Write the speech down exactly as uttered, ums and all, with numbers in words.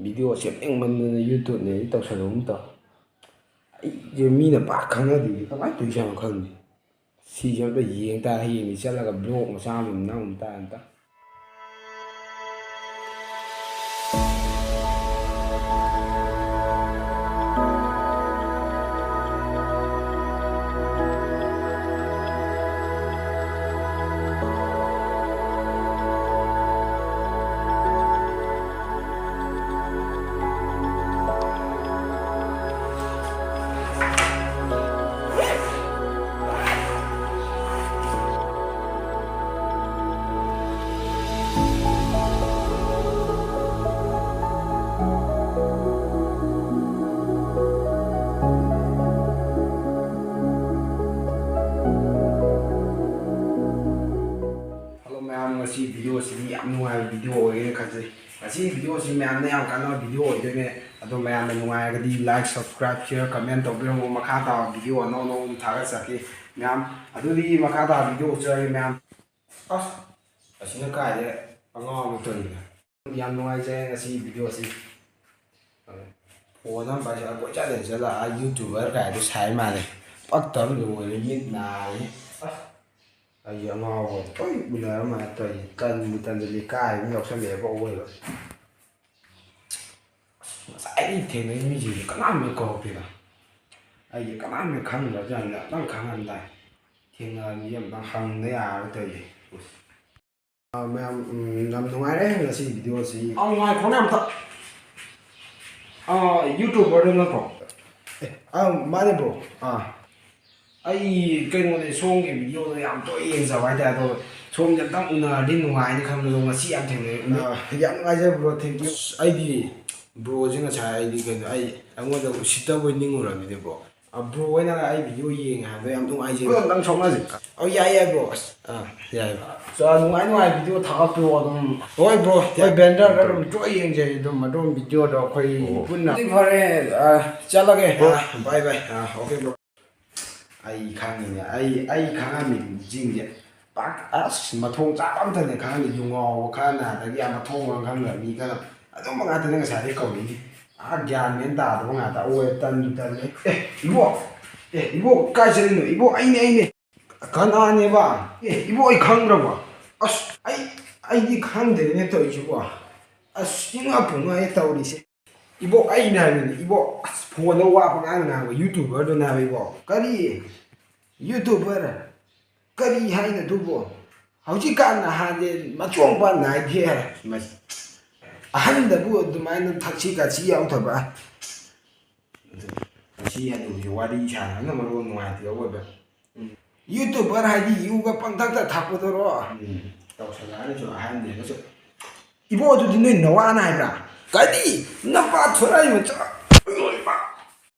Video ꯁꯦꯝꯅꯤꯡꯃꯟꯗꯅ YouTube-ꯅꯦ ꯑꯩ ꯇꯧꯁꯜꯂꯨꯒꯨꯝ ꯇꯧ꯫ ꯑꯩꯁꯦ ꯃꯤꯅ ꯄꯥꯛ ꯈꯪꯅꯗꯦ, ꯀꯃꯥꯏꯅ ꯇꯧꯔꯤꯖꯥꯠꯅꯣ ꯈꯪꯗꯦ꯫ ꯁꯤꯁꯦ ꯑꯝꯇ ꯌꯦꯡ ꯇꯥꯔꯦ, ꯍꯌꯦꯡꯗꯤ ꯆꯠꯂꯒ vlog ꯃꯆꯥ ꯑꯃ ꯅꯝ ꯇꯥꯔꯦ ꯑꯝꯇ꯫ Hello ꯃꯌꯥꯝ, ꯉꯁꯤ ꯚꯤꯗꯤꯑꯣꯁꯤꯗꯤ ꯌꯥꯝ ꯅꯨꯡꯉꯥꯏꯕ ꯚꯤꯗꯤꯑꯣ ꯑꯣꯏꯒꯅꯤ ꯈꯟꯖꯩ꯫ ꯉꯁꯤ ꯚꯤꯗꯤꯑꯣꯁꯤ ꯃꯌꯥꯝꯅ ꯌꯥꯝ ꯀꯥꯟꯅꯕ ꯚꯤꯗꯤꯑꯣ ꯑꯣꯏꯗꯣꯏꯅꯦ꯫ ꯑꯗꯣ ꯃꯌꯥꯝꯅ ꯅꯨꯡꯉꯥꯏꯔꯒꯗꯤ like, subscribe, share, comment ꯇꯧꯕꯤꯔꯝꯃꯨ꯫ ꯃꯈꯥ ꯇꯥꯕ ꯚꯤꯗꯤꯑꯣ ꯑꯅꯧ ꯑꯅꯧꯕ ꯊꯥꯒꯠꯆꯔꯛꯀꯦ ꯃꯌꯥꯝ꯫ ꯑꯗꯨꯗꯤ ꯃꯈꯥ ꯇꯥꯕ ꯚꯤꯗꯤꯑꯣ ꯎꯠꯆꯔꯒꯦ ꯃꯌꯥꯝ꯫ ꯑꯁ, ꯑꯁꯤꯅ ꯀꯥꯏꯗ ꯑꯉꯥꯎꯕ ꯇꯧꯔꯤꯅꯣ? ꯌꯥꯝ ꯅꯨꯡꯉꯥꯏꯖꯔꯦ ꯉꯁꯤ ꯚꯤꯗꯤꯑꯣꯁꯤ꯫ ꯐꯣꯟ ꯑꯃ ꯄꯥꯏꯁꯜꯂ ꯀꯣꯏꯆꯠ ꯆꯠꯂ YouTuber ꯀꯥꯏꯗꯣ ꯁꯥꯏ ꯃꯥꯜꯂꯦ꯫ ꯄꯛꯇꯕ ꯂꯣꯏꯔꯦ, ꯃꯤꯠ ꯅꯥꯔꯦ꯫ ꯑꯁ, ꯑꯩꯁꯦ ꯑꯉꯥꯎꯕ ꯂꯣꯏ ꯎꯅꯔ ꯃꯥꯜꯂꯦ ꯇꯧꯔꯤꯁꯦ꯫ ꯇꯟꯕꯨ ꯇꯟꯁꯤꯜꯂꯤ, ꯏꯀꯥꯏꯕ ꯌꯥꯎꯁꯜꯂꯛꯑꯦꯕ ꯑꯑꯣꯏꯕ꯫ ꯑꯁ, ꯉꯁꯥꯏꯗꯒꯤ ꯊꯦꯡꯅꯩ ꯃꯤꯁꯤꯡꯁꯦ ꯀꯅꯥꯝ ꯍꯦꯛ ꯀꯧꯔꯛꯇꯦꯗ꯫ ꯑꯩꯁꯦ ꯀꯅꯥꯝ ꯍꯦꯛ ꯈꯪꯗ꯭ꯔꯕꯖꯥꯠꯅꯤꯗ, ꯑꯝꯇꯪ ꯈꯪꯍꯟ ꯇꯥꯏ꯫ ꯊꯦꯡꯅꯔꯗꯤ ꯑꯝꯇꯪ ꯍꯪꯗ ꯌꯥꯔꯔꯣꯏ ꯇꯧꯔꯤꯁꯦ꯫ ꯑꯥ, ꯃꯌꯥꯝ, ꯎꯝ, ꯌꯥꯝ ꯅꯨꯡꯉꯥꯏꯔꯦ ꯉꯁꯤ ꯚꯤꯗꯤꯑꯣꯁꯤ꯫ ꯑꯥ, ꯉꯥꯏꯈꯣꯅꯦ ꯑꯝꯇ꯫ ꯑꯥ, YouTuber-ꯗꯣ ꯅꯠꯇ꯭ꯔꯣ? ꯑꯦ, ꯑꯥ, ꯃꯥꯅꯦ bro꯫ ꯑꯥ, ꯑꯩ ꯀꯩꯅꯣꯅꯦ, ꯁꯣꯝꯒꯤ ꯚꯤꯗꯤꯑꯣꯗꯣ ꯌꯥꯝ ꯇꯣꯏꯅ ꯌꯦꯡꯖꯕ ꯍꯥꯏꯇꯥꯔꯦ꯫ ꯑꯗꯣ ꯁꯣꯝꯁꯦ ꯑꯝꯇꯪ ꯎꯅꯔꯗꯤ ꯅꯨꯡꯉꯥꯏꯅꯤ ꯈꯟꯕꯗꯣ ꯉꯁꯤ ꯌꯥꯝ ꯊꯦꯡꯅꯩ꯫ ꯑꯥ, ꯌꯥꯝ ꯅꯨꯡꯉꯥꯏꯖꯔꯦ bro, thank you꯫ ꯑꯁ, ꯑꯩꯗꯤ bro-ꯁꯦ ꯉꯁꯥꯏ ꯑꯩꯗꯤ ꯀꯩꯅꯣ, ꯑꯩ, ꯑꯩꯉꯣꯟꯗ ꯎꯁꯤꯠꯇꯕꯣꯏ ꯅꯤꯡꯉꯨꯔꯕꯅꯤꯅꯦ bro꯫ ꯑ, bro ꯍꯣꯏꯅ ꯑꯩ ꯚꯤꯗꯤꯑꯣ ꯌꯦꯡꯉꯦ ꯍꯥꯏꯕꯗꯣ ꯌꯥꯝ ꯅꯨꯡꯉꯥꯏꯖꯩ꯫ Bro, ꯑꯝꯇꯪ ꯁꯣꯛꯅꯁꯤ꯫ ꯑꯧ, ꯌꯥꯏ, ꯌꯥꯏ, bro꯫ ꯑꯁ, ꯑꯥ, ꯌꯥꯏ, bro꯫ So, ꯅꯨꯡꯉꯥꯏ ꯅꯨꯡꯉꯥꯏ ꯚꯤꯗꯤꯑꯣ ꯊꯥꯒꯠꯄꯤꯔꯣ ꯑꯗꯨꯝ꯫ ꯍꯣꯏ, bro꯫ ꯍꯣꯏ, ꯌꯥꯏ꯫ Banner-ꯗ ꯑꯗꯨꯝ ꯇꯣꯏ ꯌꯦꯡꯖꯩ ꯑꯗꯨꯝ, ꯑꯗꯨꯝ ꯚꯤꯗꯤꯑꯣꯗꯣ ꯑꯩꯈꯣꯏ ꯑꯣ꯫ ꯄꯨꯟꯅ꯫ ꯑꯗꯨꯗꯤ ꯐꯔꯦ, ꯑꯥ, ꯆꯠꯂꯒꯦ꯫ Bro꯫ ꯑꯥ, bye, bye꯫ ꯑꯥ, okay, bro꯫ ꯑꯩ ꯈꯪꯉꯤꯅꯦ, ꯑꯩ, ꯑꯩ ꯈꯪꯉꯝꯃꯤꯁꯤꯡꯁꯦ ꯄꯥꯛ-, ꯑꯁ, ꯃꯊꯣꯡ ꯆꯥꯕ ꯑꯝꯇꯅꯦ ꯈꯪꯉꯝꯃꯤ꯫ ꯌꯨ ꯉꯥꯎꯕ ꯈꯔꯅ, ꯑꯗꯒꯤ ꯑꯥ ꯃꯊꯣꯡ ꯃꯔꯝ ꯈꯪꯗꯕ ꯃꯤ ꯈꯔ, ꯑꯗꯨꯝꯕ ꯉꯥꯛꯇꯅꯦ ꯉꯁꯥꯏꯗꯩ ꯀꯧꯔꯤꯁꯦ꯫ ꯑꯥ, ꯒ꯭ꯌꯥꯟ ꯃꯦꯟ ꯇꯥꯗꯕ ꯉꯥꯛꯇ꯫ ꯑꯣꯏ, ꯇꯟꯕꯨ ꯇꯜꯂꯦ꯫ ꯑꯦ ꯏꯕꯣ, ꯑꯦ ꯏꯕꯣ, ꯀꯥꯏ ꯆꯠꯂꯤꯅꯣ ꯏꯕꯣ? ꯑꯩꯅꯦ, ꯑꯩꯅꯦ꯫ ꯀꯅꯥꯅꯦꯕ? ꯑꯦ ꯏꯕꯣ, ꯑꯩ ꯈꯪꯗ꯭ꯔꯕꯣ? ꯑꯁ, ꯑꯩ, ꯑꯩꯗꯤ ꯈꯪꯗ꯭ꯔꯦꯅꯦ ꯇꯧꯔꯤꯁꯤꯕꯣ꯫ ꯑꯁ, ꯏꯉꯛꯄꯨ ꯉꯛꯑꯦ ꯇꯧꯔꯤꯁꯦ꯫ ꯏꯕꯣ, ꯑꯩꯅ ꯍꯥꯏꯕꯅꯦ ꯏꯕꯣ꯫ ꯑꯁ, ꯐꯣꯟꯗ ꯋꯥ ꯄꯉꯥꯡ ꯉꯥꯡꯕ YouTuberꯗꯨꯅ ꯍꯥꯏꯕ ꯏꯕꯣ꯫ ꯀꯔꯤ YouTuber? ꯀꯔꯤ ꯍꯥꯏꯅꯣ ꯑꯗꯨꯕꯣ? ꯍꯧꯖꯤꯛꯀꯥꯟ ꯅꯍꯥꯁꯦ ꯃꯆꯣꯡ ꯄꯥꯟ ꯅꯥꯏꯗꯦ ꯍꯥꯏ꯫ ꯃꯁꯤ ꯑꯍꯟꯗꯕꯨ ꯑꯗꯨꯃꯥꯏꯅ ꯊꯛꯁꯤ ꯈꯥꯁꯤ ꯌꯥꯎꯗꯕ꯫ ꯑꯗꯨ ꯃꯁꯤ ꯍꯅꯨꯕꯤ ꯋꯥꯔꯤ ꯁꯥꯟꯅꯕꯅ ꯃꯔꯣꯟ ꯅꯨꯡꯉꯥꯏꯇꯦ ꯑꯑꯣꯏꯕ꯫ ꯎꯝ꯫ YouTuber ꯍꯥꯏꯗꯤ ꯌꯨꯒ ꯄꯪꯊꯛꯇ ꯊꯛꯄꯗꯨꯔꯣ? ꯎꯝ꯫ ꯇꯧꯁꯜꯂꯛꯑꯅꯁꯨ ꯑꯍꯟꯅꯦꯅꯁꯨ꯫ ꯏꯕꯣ, ꯑꯗꯨꯗꯤ ꯅꯣꯏ ꯅꯋꯥꯅ ꯍꯥꯏꯕ꯭ꯔꯥ? ꯀꯔꯤ? ꯅꯄꯥ ꯊꯣꯔꯛꯏ ꯃꯆꯥ?